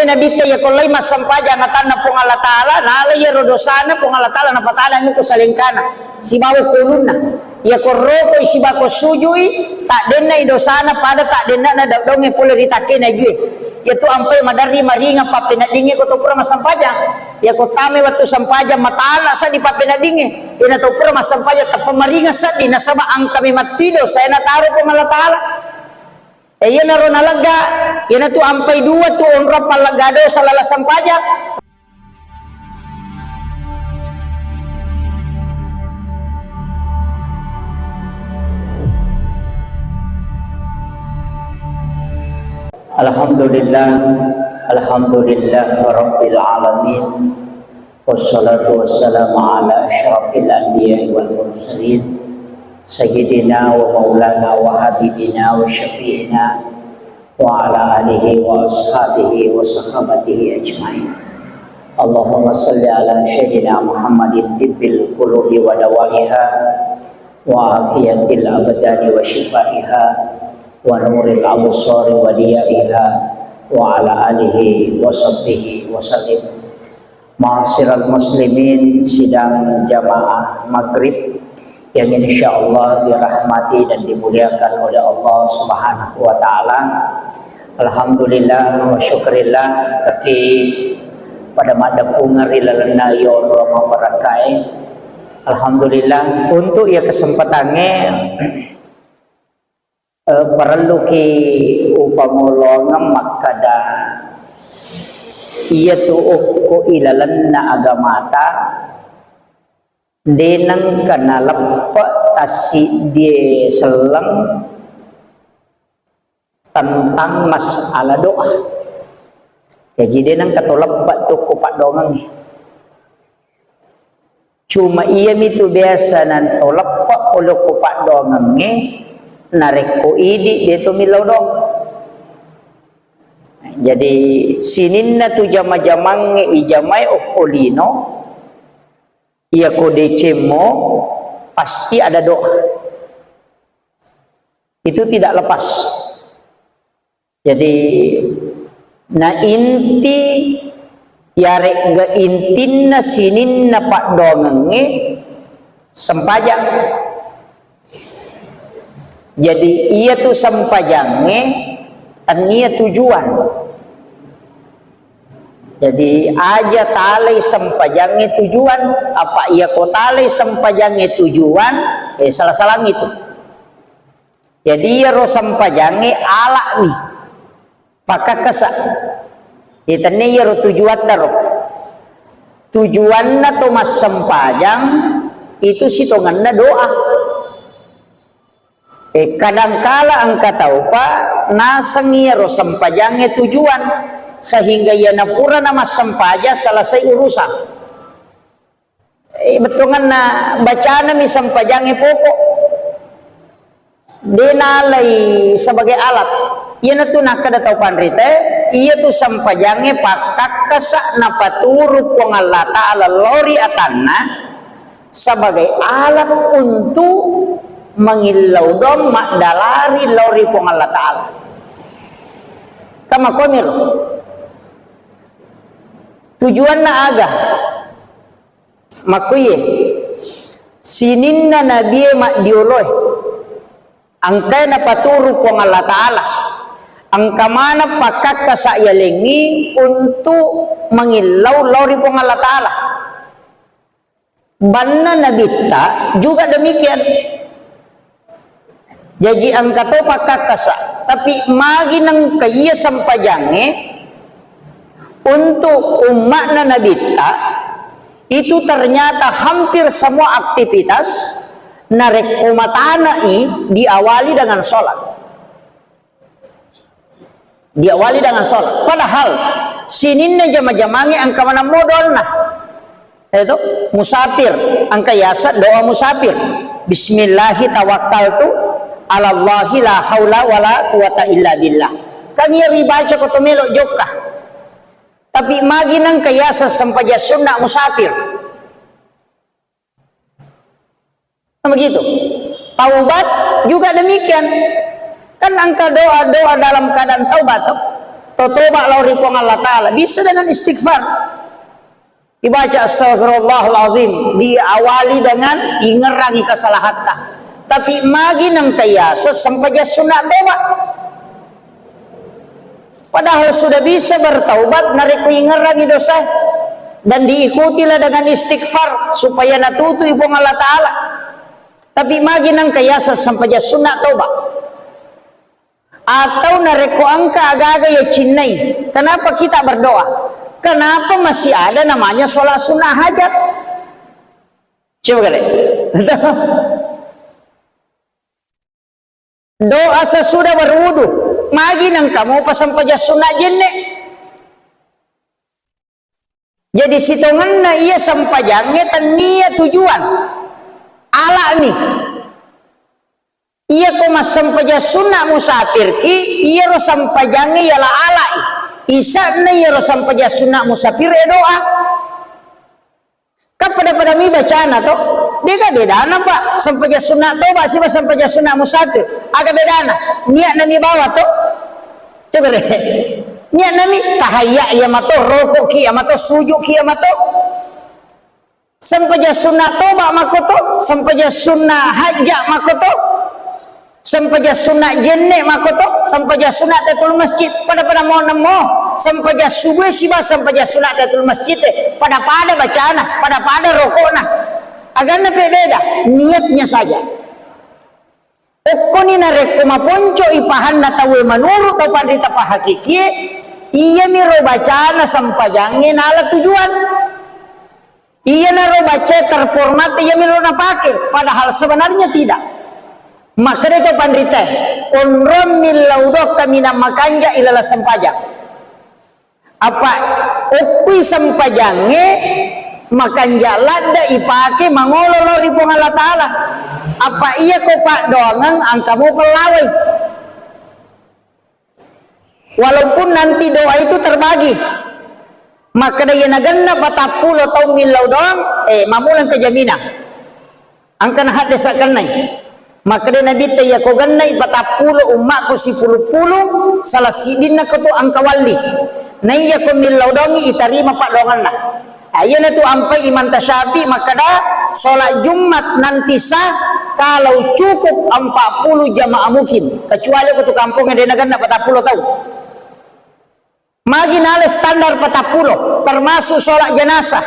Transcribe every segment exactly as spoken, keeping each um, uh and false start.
Nabitta, iya ko lai massempajang atanna Puang Allah Ta'ala, nala iyaro dosana Puang Allah Ta'ala napatanangngi ko salengkana sibawa ko ulunna. Iya ko rokoi sibawa ko sujui, taddennai dosana pada taddennana daung-daungnge pole ri takkena ijue. Iyatu ampai maderri maringa pappeneddingnge ko to pura massempajang. Iya ko tamai wettu sempajang matana seddi pappeneddingnge. Iyana to pura massempajang teppa maringa seddi nasaba engka memang tido saya nataro Puang Allah Ta'ala. E, iyanaro nalegga, iyanatu ampai dua tu onrong pallegga dosa lala sempajang. Alhamdulillah, alhamdulillah rabbil alamin. Wassalatu wassalamu ala asyrafil anbiya'i wal mursalin, sayyidina wa maulana wa habibina wa syafi'ina wa ala alihi wa ashabihi wa sahabatihi ajma'in. Allahumma salli ala sayyidina Muhammadin tibbil qulubi wa dawaiha wa afiyatil abdani wa shifaiha wa nuril absari wa diyaiha wa ala alihi wa sahbihi wa sallim. Ma'asyiral muslimin, sidang jamaah maghrib yang insyaallah dirahmati dan dimuliakan oleh Allah Subhanahu wa Ta'ala. Alhamdulillah wa syukurillah, kaki pada maddeppungeng ri lalenna yolo mabarakkai. Alhamdulillah, untuk ya kesempatannya Eh, parelluki upangoloangeng makkada, iyatu okko ilalenna agamata, de nengka naleppe tassiddie selleng tentang masalah doa. Jaji, de nengka to leppe tu ko paddoangengnge. Cuma iyamitu biasa na to leppe pole ko paddoangengnge, narekko idi de to millau doang. Jadi, sininna tu jama-jamangnge ijamai okko lino, iya ko decemmo, pasti ada doa. Itu tidak lepas. Jadi, na inti, yaregga intinna sininna paddoangengnge sempajang. Jadi, iyatu sempajangnge tennia tujuan. Jadi, aja talai sempajangnge tujuan, apa iya ko talai sempajangnge tujuan, eh, salah-salangngi tu. Jadi, iyaro sempajangnge ala'mi, pakkakkasa. Itenni iyaro tujuattaro. Tujuanna to massempajang itu sitongenna doa. Eh, kadangkala engka taupa naseng iyaro sempajangnge tujuan, sehingga iyana purana massempajang selesai urusan. Eh, bettuanganna bacanami sempajangnge pokok. De nalai sebagai alat. Iyanatu nakkeda tau panrita, iyatu sempajangnge pakkakkasa napaturu Puang Allah Ta'ala lao ri atanna sebagai alat untuk mangillau doang maddalari lao ri Puang Allah Ta'ala. Kamakomiro. Tujuanna aga? Makkuye, sininna nabie maddioloe, engkae napaturu Puang Allah Ta'ala, engka maneng pakkakkasa yalengngi untuk mangillau lao ri Puang Allah Ta'ala. Banna nabitta juga demikian. Jaji engka to pakkakkasa, tapi magi nengka iya sempajangnge untuk umma'na nabitta itu ternyata hampir semua aktivitas narekko matanai diawali dengan sholat. Diawali dengan sholat. Padahal sininna jama-jamangnge engka maneng modalna. Itu musafir, engka yaseng doa musafir. Bismillahi tawakkaltu alallahi la haula wala quwata illa billah. Kan iya ribaca ko to melo jokka. Tapi magi nengka yaseng sempajang sunna musafir. Kan begitu. Taubat juga demikian. Kan engka doa-doa dalam keadaan taubat, toh? Toba lao ri Puang Allah Ta'ala, bisa dengan istighfar. Dibaca astagfirullahalazim, diawali dengan ingerangi kesalahatta. Tapi magi nengka yaseng sempajang sunna toba. Padahal sudah bisa bertaubat narekko ingerangi dosa dan diikutilah dengan istighfar supaya natutui Puang Allah Ta'ala. Tapi magi nengka yaseng sempajang sunna toba. Atau narekko engka aga-aga ya cinnai, kenapa kita berdoa? Kenapa masih ada namanya sholat sunnah hajat? Coba kali. Doa sesudah berwudu, magi nengka mopa sempajang sunna jenne. Jadi sitongenna iya sempajangnge tennia tujuan. Alani. Iya ko massempajang sunna musafirki, iyaro sempajangnge yala alai. Isa'na iyaro sempajang sunna musafir e doa. Kan pada-pada mi bacana to. Dega bedana, Pak, sempajang sunna toba siba sempajang sunna musafir. Aga bedana? Niatna mi bawa to. Coba deh. Niatna mi tahayya iya mato, rokok ki iya mato, sujud ki iya mato. Sempajang sunna toba makoto, sempajang sunna hajja makoto, sempajang sunna jenne makoto, sempajang sunna tahiyatul masjid. Pada-pada mau nemo, sempajang subuh siba sempajang sunna tahiyatul masjid e. Pada-pada bacana, pada-pada rokokna. Aganna pe beda, niatnya saja. Okkoni narekko maponco i pahanna tauwe manuru tau panrita pahakikie, iyamiro bacana sempajangnge nala tujuan. Iyanaro bacae terformat, iyamiro napake, padahal sebenarnya tidak. Makkeda to panritae, onrong millau doang kaminang makanja ilalang sempajang. Apa okkui sempajangnge makanja ladda ipake mangolo lao ri Puang Allah Ta'ala. Apa iya ko paddoangeng engka mo pellawai. Walaupun nanti doa itu terbagi. Makkeda iya nagenna patappulo taung millau doang, eh, mamuleng ke jaminan. Engka na haddesa kennai. Makkeda Nabitta, iya ko gennai patappulo ummakku sipulung-pulung, salah siddinna ko tu engka walli. Na iya ko millau dongi itarima paddoangenna. Nah, iyana tu ampai Imam Tasyafi makkeda, sholat Jumat nanti sah kalau cukup empat puluh jamaah mukim. Kecuali ko tu kampongnge de nagenna patappulo tau. Magi nala standar patappulo, termasuk sholat jenazah.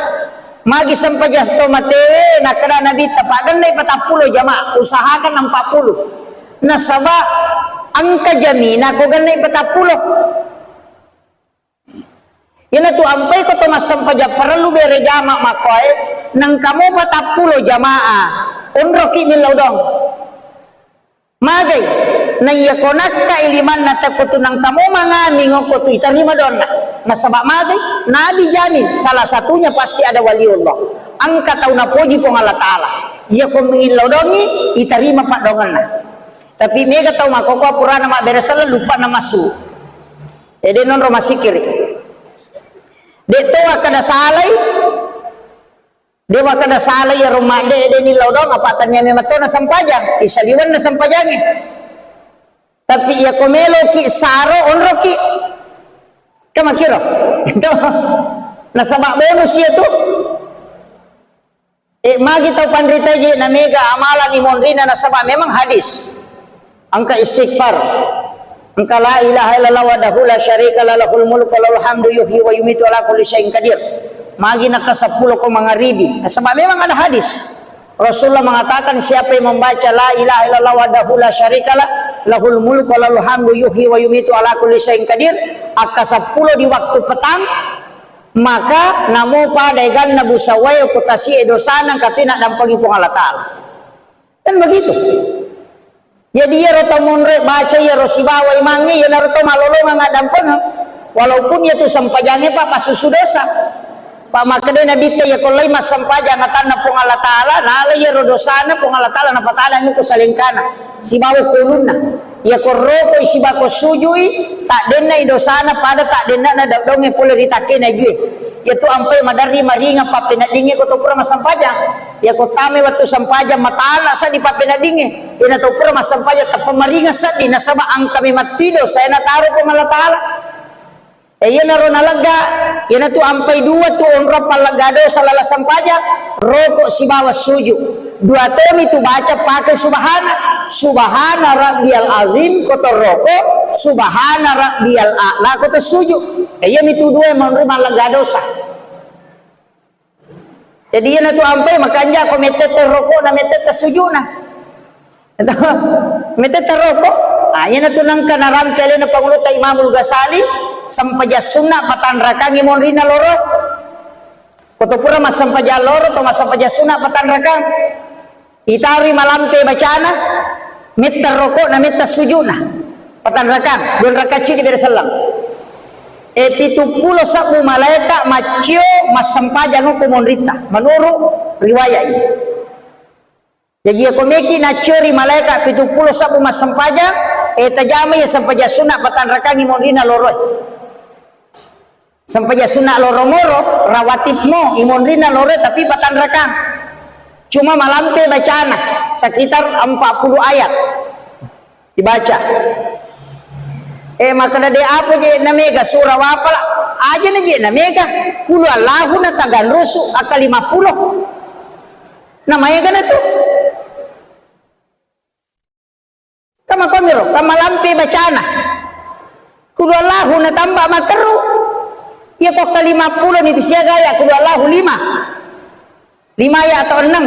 Magi sempajang to matewe, nakkeda Nabitta, pagennai patappulo jamaah, usahakan empat puluh. Nasaba engka jamina ko gennai patappulo. Iyana tu ampai ko to massempajang parellu bere jamaah makkoe, nengka mo patappulo jamaah, onroki millau dong. Magai, na iya ko nakkai limanna tekko tu nengka mo mangami ngokko tu itarima doanna. Nasaba magai, Nabi jamin, salah satunya pasti ada waliullah. Engka tau napoji Puang Allah Ta'ala. Iya ko mengillau dongi, itarima paddoangenna. Tapi mega tau makkokkoe purana mabbere selleng lupa na massu. Ede nonro masikiri. De to akkada salai, De makkeda sala iyaro madde, de nillau doang, apa tania memang to nasempajang, isaliwenna sempajangnge. Tapi iya ko meloki saro, onroki. Kan makkiro. Nasaba bonus iya tu. Eh, magi tau panrita je na mega amalan imonrina nasaba memang hadis. Engka istighfar. Engka la ilaha illallah wahdahu la syarika lah, lahul mulku wa lahul hamdu, yuhyi wa yumitu, ala kulli syai'in qadir. Magi naka seppulo ko mangaribi. Nasaba memang ada hadis. Rasulullah mengatakan, siapa yang membaca la ilaha illallah wahdahu la syarika lah, lahul mulku wa lahul hamdu, yuhyi wa yumitu, ala kulli syai'in qadir, akka seppulo di waktu petang, maka namo pada eganna busawae ko tasie dosana, engka tena dampengi Puang Allah Ta'ala. Kan begitu. Jadi iyaro tau monroe baca iyaro sibawa imangnge, iyanaro tau malolongeng addampengeng. Walaupun iyatu sempajangnge, Pak, passusu dosa. Pak, makkedai Nabitta, iya ko lai massempajang atanna Puang Allah Ta'ala, nala iyaro dosana Puang Allah Ta'ala, napatala muko salengkana. Sibawa kulunna. Iya ko rokoi sibawa ko sujui, taddennai dosana pada taddennana dauddaungnge pole ri takkena jue. Iyatu ampai maderri maringa pappeneddingnge ko to pura massempajang. Iya ko tamai wettu sempajang, matala seddi pappeneddingnge. Iyana tau pura massempajang, tappa maringa seddi, nasaba engka memang tido, saya nataro Puang Allah Ta'ala. E, iyanaro nalegga, iyanatu ampai dua tu onrong pallegga dosa lala sempajang, roko sibawa suju. Dua tomi tu baca pake subhana, subhana rabbiyal azim ko to roko, subhana rabbiyal a'la ko to suju. E, iyami tu dua monri mallegga dosa. Jadi iyanatu ampai makanja ko mettetta roko na mettetta sujuna. Mettetta roko. Ah, iyanatu nengka narampe alena pangulutta Imamul Ghazali, sempajang sunna patanrakangi monrinna loro. Ko to pura massempajang loro, to massempajang sunna patanrakang. Itari malampe bacana, metta rokokna, metta sujuna. Patanrakang, dua rakang cidi bere selleng. E, pitu pulo sabbu malaeka maccio massempajang ko monritta, menurut riwayat ini. Jadi, iya ko meki naccio ri malaeka pitu pulo sabbu massempajang, e, tajama iya sempajang sunna patanrakangi monrinna loroe. Sempajang sunna loro moro, rawatib mo, imonrinna loro, tapi patanrakang. Cuma malampe bacana, sekitar empat puluh ayat dibaca. E, makkeda de apa je na mega surah wapala, aja na je na mega, kulu Allahu na taganrusu, akka lima puluh. Na maega na tu. Kamakomiro, kamalampe bacana. Kulu Allahu natamba matteru. Iya ko ke lima puluh ni siaga ya kulu Allahu lima. Lima ya atau enam?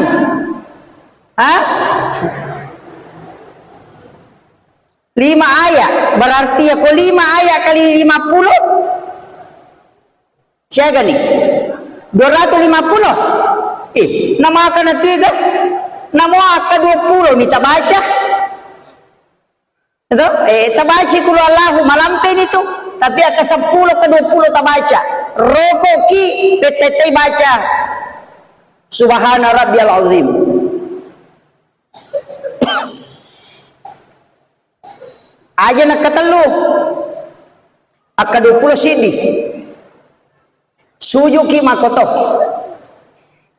Ha? Lima ayat. Berarti ya ko lima ayat kali lima puluh. Siaga ni? Dua ratus lima puluh? Eh, namaka na tiga? Namo akka dua puluh mi tabaca. Itu? Eh, tabaci kulu Allahu malampe ni tu. Tapi akka sepuluh ke dua puluh tabaca. Rokoki, petetai baca. Subhana rabbiyal azim. Aja nakatellu. Akka dua puluh siddi. Sujuki makoto.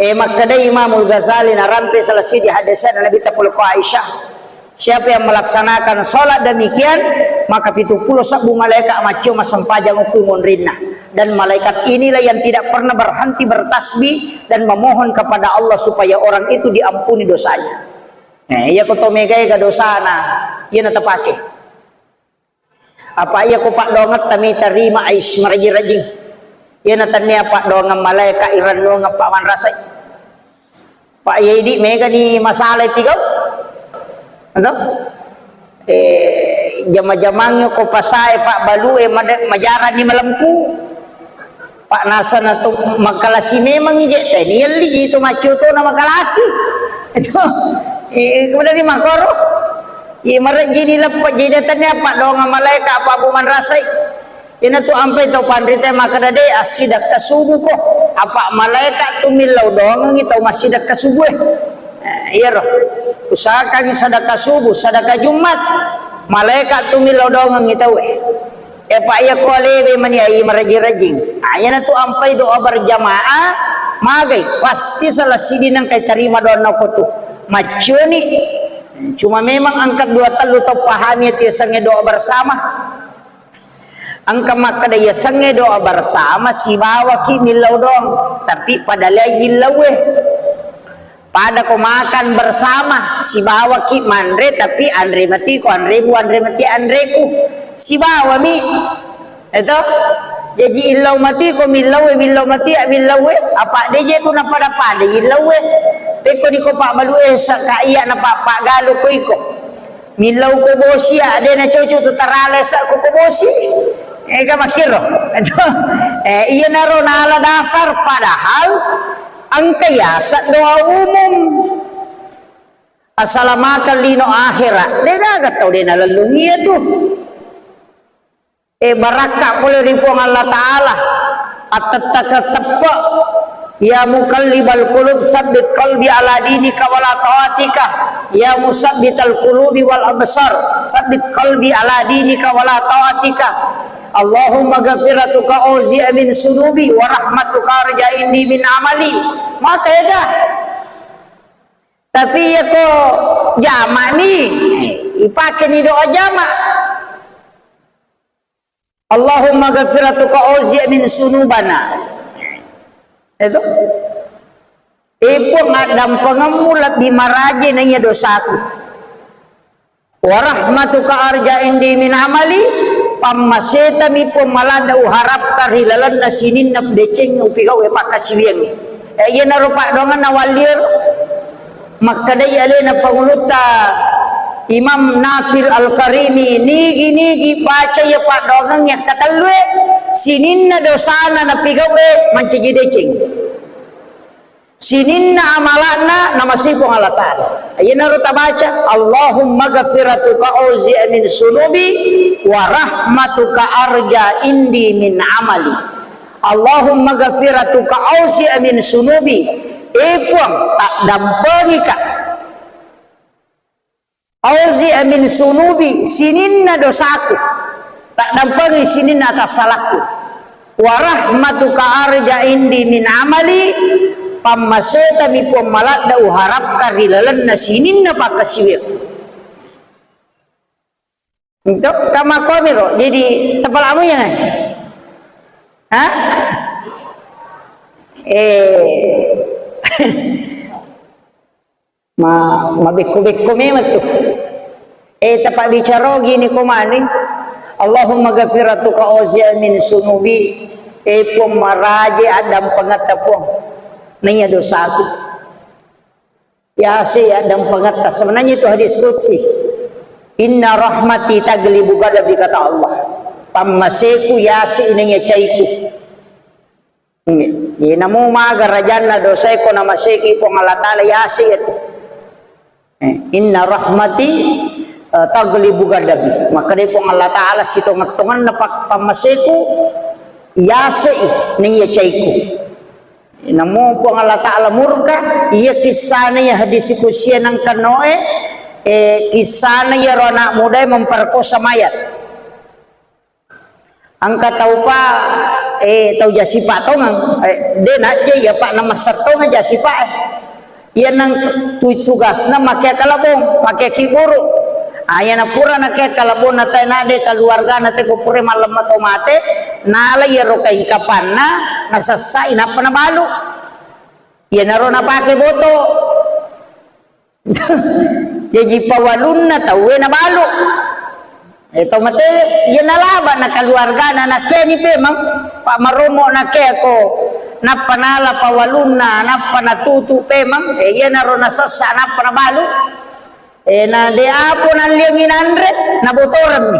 E, makkedai Imamul Ghazali narampe salah siddi hadisna Nabitta poleko Aisyah. Siapa yang melaksanakan sholat demikian, maka pitu pulo sabbu malaika maccio massempajang okku monrinna. Dan malaikat inilah yang tidak pernah berhenti bertasbih dan memohon kepada Allah supaya orang itu diampuni dosanya. Eh, iya ko to mega-ega dosana, iya na tapake. Apa iya ko paddoangetta mi tarima ais maraji-rajing. Iya na tannia paddoangeng malaika irennuangeng pamanrasai. Pa iya idi mega ni masalah pigau. Ento? Eh, jama-jamang ko pasae pabbalue made-, majarani malempu. Pak nasana tu makalasi memang ije, tenielli ji tu maccio to na makalasi. Itu, eh, kemudian di makoro. Iya marejjini leppa, jadi tania apa doang malaika apa bu manrasai. Ina tu ampai tau panrita makkeda de assidakka subuh ko. Apa malaika tu millau doangengi tau massidakka subuh e. Eh, iyaro. Usahakan sedekah subuh, sedekah Jumat. Malaika tu millau doangengi tau e. Eh, Pak, iya ko alewe mani ai marajing-rajing. Ah, iyana tu ampai doa berjamaah, magai, pasti salah sidi nang kai tarima doanna ko tu. Macconi. Cuma memang engka dua tellu tau pahami ati yasengnge doa bersama. Engka makkeda yasengnge doa bersama sibawaki millau doang, tapi pada lea yillauwe. Pada ko makan bersama, sibawaki manre, tapi anre matiko anreku, anre mati anreku. Sibawami. Eto? Jaji illau matiko, millauwe, millau matia, millauwe. Apa deje tu napada-pada illauwe. Pekko niko pabbalue saka iya napa paggalu ko iko. Millau ko bosi ya, de na cocok tu tarale sa ko, ko bosi. Ega makkiro. Eh, iyanaro nala dasar, padahal engka yaseng doa umum. Asalamakeng lino akhirat. De gaga tau de nalellung iya tu. Eh, barakka pole ri Puang Allah Ta'ala. Attettaka teppe. Ya muqallibal qulub, sabbit qalbi ala dinika wala taatika. Ya musabbital qulubi wal absar, sabbit qalbi ala dinika wala taatika. Allahumma ghafiratuka auzi'a min sunubi wa rahmatuka arja indi min amali. Maka ega. Tapi iya ko jama ni, ipake ni doa jama. Allahumma ghafiratuka auzi min sunubana. Itu. Eh, Puang, addampengemmu lebbi maraje naiya dosaku. Wa rahmatuka arja indi min amali, pammasetami Puang maladda uharapkan ri lalenna sininna deceng upigau e pakkasiwiangnge. Eh, iyanaro paddoangenna wallier, makkedai alena pangulutta Imam Nafil Al-Karimi, nigi-nigi baca iya paddoangeng yakkatellue, sininna dosana napigau e mancaji deceng. Sininna amala'na namasei Puang Allah Ta'ala. Iyanaro tabaca, Allahumma ghafiratuka auzi min sunubi wa rahmatuka arja indi min amali. Allahumma ghafiratuka auzi min sunubi. Eh Puang, taddampengika. Auzi min sunubi, sininna dosaku. Taddampengi sininna tassalakku. Wa rahmatuka arja indi min amali, pammasetami Puang maladda uharapkan ri lalenna sininna pakkasiwiang. Untuk kamakomiro, jadi tepalamu ya, ngai? Hah? Eh. Ma-, mabekko-bekko memang tu. Eh, tapabbicara gini ko mani. Allahumma ghafiratuka auzi min sunubi. Eh, Puang maraje addampengetta, Puang. Naiya dosaku. Yase addampengetta. Sebenarnya itu hadis qudsi. Inna rahmati taglibu ghadabi, kata Allah. Pammaseku yase naiya caiku. Iye, namo maga rajanna dosae ko namaseki Puang Allah Ta'ala, yase iyatu. Eh, inna rahmati, eh, taglibu ghadabi. Makkedai Puang Allah Ta'ala sitongeng-tongenna pak-, pammaseku, yasei naiya caiku. Namo Puang Allah Ta'ala murka, iya kissana iya hadis kusia nangkannoe, eh, kissana iyaro anak mudae memperkosa mayat. Engka taupa, eh, tau jasipa tongeng, eh, de najje iya pa namassa tongeng jasipa, eh. Iya nang tu-, tugasna make kalabong, make kiburu. Ah, iya napura nake kalabong na te nade keluarga na te ko pura mallemma to mate, nala iyaro kain kapanna, nasassai nappa nabalu. Iyanaro napake boto. Jaji pawalunna tauwe nabalu. Eh, tau mate, iya nalaba na keluargana nakeni pemang, pa maromo nakeko, nappa nala pawalunna, nappa natutu pemang, eh, iyanaro nasessa, nappa nabalu. Eh, na de apo nalliangi nanre, nabotoremmi.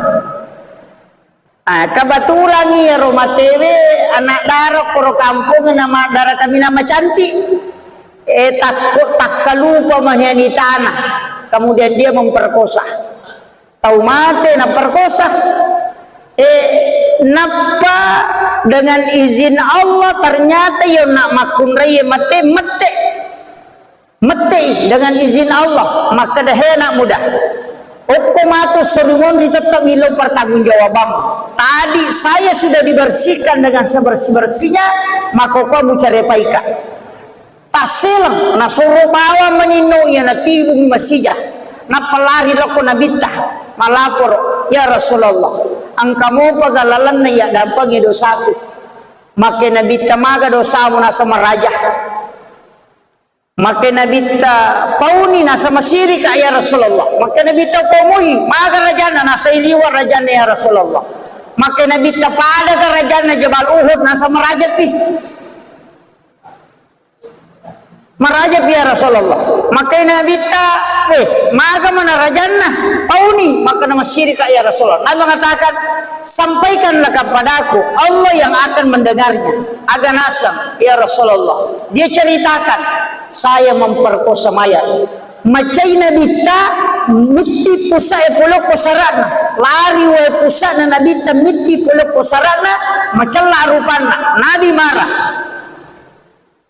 Ah, kebetulan iyaro matewe anak dara koro kampung na ma-, dara kaminang macantik. Eh, takko-, takkalupa mani anitana. Kemudian dia memperkosa. Tau mate naperkosa. Eh, nappa dengan izin Allah ternyata iya nak makkunrai mate, mate. Mettei dengan izin Allah, makkeda, "He anak muda, okko matu sorimonri tetap milo pertanggungjawabang. Tadi saya sudah dibersihkan dengan sebersih-bersihnya, maka kau mucarepaika." Tasseleng, nasoro bawang maninno iya natibungi masija. Nappa lari lokko nabitta, malaporo, "Ya Rasulullah, engka mopa galalenna iya dampengi dosaku." Makke nabitta, "Maga dosamu?" Naseng, "Maraja." Makke nabitta, "Pauni?" Naseng, "Masirika ya Rasulullah." Makke nabitta, "Paumui, maga rajanna?" Naseng, "Liwa rajanna ya Rasulullah." Makke nabitta, "Padaka rajanna Jabal Uhud?" Naseng, "Marajapi. Marajapi ya Rasulullah." Makke nabitta, "Weh, maga mana rajanna? Pauni?" Makke, "Masirika ya Rasulullah." Nabi mengatakan, "Sampaikanlah kepadaku, Allah yang akan mendengarnya." Aga naseng, ya Rasulullah. Dia ceritakan, "Saya memperkosa mayat." Macai nabitta, mitti pusae polokko sara'na. Lari wae pusa'na nabitta, mitti polokko sara'na, macella rupanna. Nabi marah.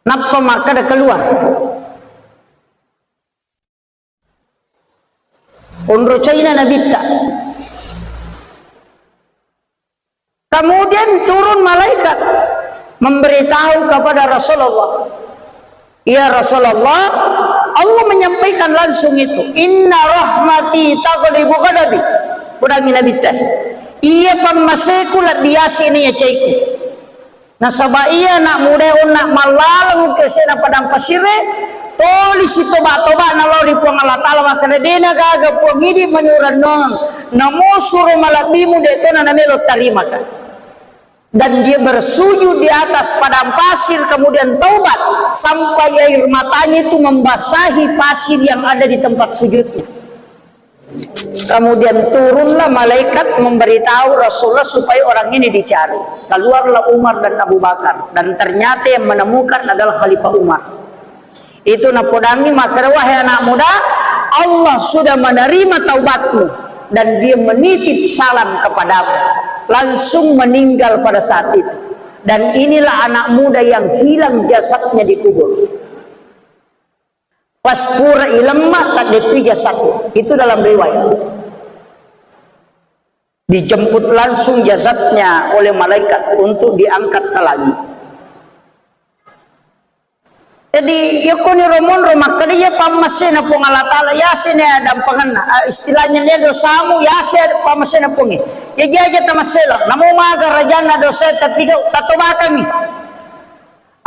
Nappa makkeda, "Keluar." Onro caina nabitta. Kemudian turun malaikat memberitahu kepada Rasulullah, "Ya Rasulullah, Allah menyampaikan langsung itu, 'Inna rahmati taghlibu ghadabi.'" Kudangi nabitta. Iya pammaseku lebbi yasini yacaiku. Nasaba iya anak muda onna mallaleng ukesena padang pasire, toli sitoba-toba nalao ri Puang Allah Ta'ala, makkeda, "Dena gaga Puang idi mani urennong, namo suro malebbimu de tona namelo tarimaka." Dan dia bersujud di atas padang pasir, kemudian taubat sampai air matanya itu membasahi pasir yang ada di tempat sujudnya. Kemudian turunlah malaikat memberitahu Rasulullah supaya orang ini dicari. Keluarlah Umar dan Abu Bakar, dan ternyata yang menemukan adalah Khalifah Umar. Itu napodangi makkeda, "Wahai anak muda, Allah sudah menerima taubatmu dan dia menitip salam kepadamu." Langsung meninggal pada saat itu. Dan inilah anak muda yang hilang jasadnya di kubur. Pas pura ilemma, taddeppui jasadnya. Itu dalam riwayat. Dijemput langsung jasadnya oleh malaikat untuk diangkat ke langit. Jadi, yakko ni romonro makkeda iya pammasena Puang Allah Ta'ala, yasene dampanganna. Ah, istilahnya ni dosamu, yase pammasena Puang. Ya jaja tamassela. Namo maga rajanna dosa, tapi kau tatobakangi.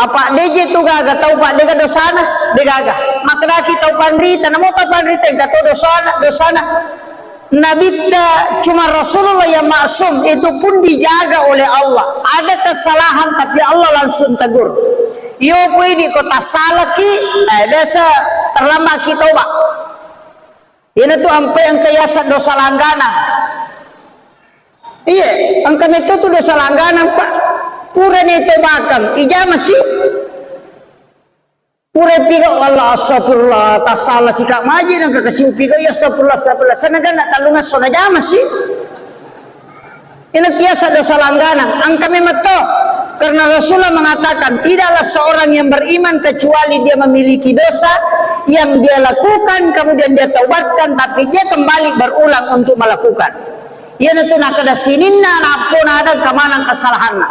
Apa deje tu gaga tau pa dega dosana, degaga. Makkedaki tau panrita, namo tau panrita engka to dosana, dosana. Nabitta cuma Rasulullah yang maksum, itu pun dijaga oleh Allah. Ada kesalahan tapi Allah langsung tegur. Yo pui di kota salaki, eh, biasa terlambat kita obat. Iyanatu ampai engka yaseng dosa langganang. Iye, engka metto tu dosa langganang, Pak. Purani tobakang, ijamasi. Pura piga, "Allah, astagfirullah, tasala sika maji nang kakasi piga, ya astagfirullah, astagfirullah." Sanaga na tallunga sona jamasi. Ina tiasa dosa langganang, engka memang to. Karena Rasulullah mengatakan, "Tidaklah seorang yang beriman kecuali dia memiliki dosa yang dia lakukan, kemudian dia taubatkan, tapi dia kembali berulang untuk melakukan." Iyanatu nakada sininna nappo nadang kamanang kesalahanna.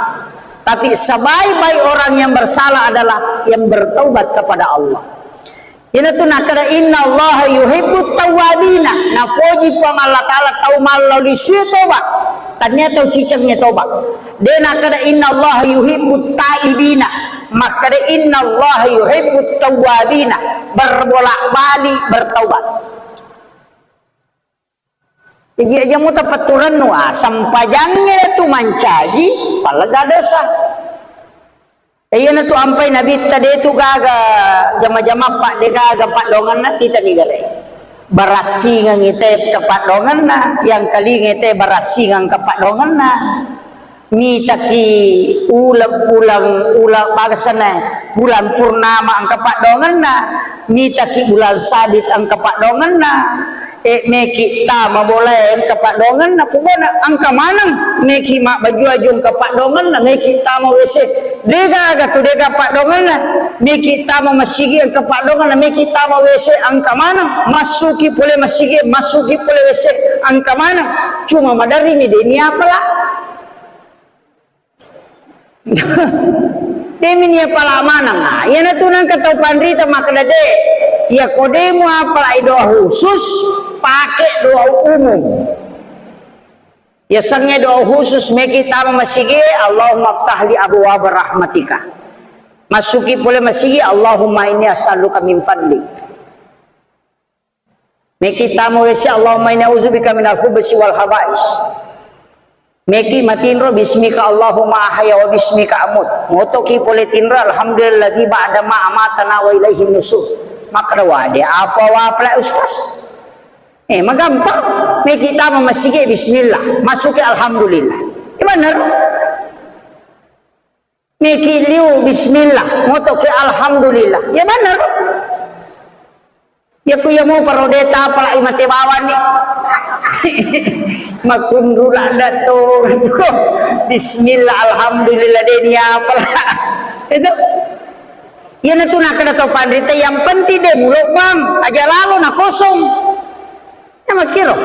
Tapi sebaik-baik orang yang bersalah adalah yang bertaubat kepada Allah. Iyanatu nakkeda, "Innallaha yuhibbut tawwabina." Napoji Puang Allah Ta'ala tau mallauli sui toba. Tania tau cicengnge toba. De nakkeda, "Innallaha yuhibbut taibina." Makkeda, "Innallaha yuhibbut tawwabina." Berbolak-balik bertaubat. Jaji aja muta petturennu, ah, sempajangnge tu mancaji pallega dosa. Iyanatu ampai Nabitta de tu gaga jama-jamappa, de gaga paddoangenna, titani gare. Barassingeng ite kepaddoangenna, yang kalinga ite barassingeng kepaddoangenna. Mitaki uleng, uleng, uleng bagasana, bulan purnama engka paddoangenna, mitaki bulan sabit engka paddoangenna, e, meki tama bolae engka paddoangenna, pokokna engka maneng, meki mabbaju-baju engka paddoangenna, meki tama W C, degaga tu dega paddoangenna, meki tama masigi engka paddoangenna, meki tama W C engka maneng, massuki pole masigi, massuki pole W C engka maneng, cuma maderri ni deni apala. Demi nia pala maneng. Nah, iyanatu nangka tau panrita makkeda de. Iya ko de muapalai doa khusus, pake doa umum. Yasengnge doa khusus meki tama masigi, Allahumma ftahli abwaaba rahmatika. Massuki pole masigi, Allahumma inni as'aluka min fadlik. Meki tama W C, Allahumma inni a'udzubika minal khubutsi wal khaba'is. Meki matinro, bismika Allahumma ahya wa bismika amut. Motoki pole tinro, alhamdulilladzi ba'da ma amatana wa ilaihin nusur. Makkeda wade, apa wapala ustaz? Eh, magampang. Meki tama masigi, bismillah. Masuki alhamdulillah. Iya bener. Meki liu, bismillah, motoki alhamdulillah. Iya bener. Iya ku iya mu parode tapalai mate bawang ni. Makkunru ladda to. Bismillah, alhamdulillah, de ni apala. Itu. Iyanatu nakkeda tau panrita, yang penting de mulo bang, aja lalo na kosong. Iya makkiro.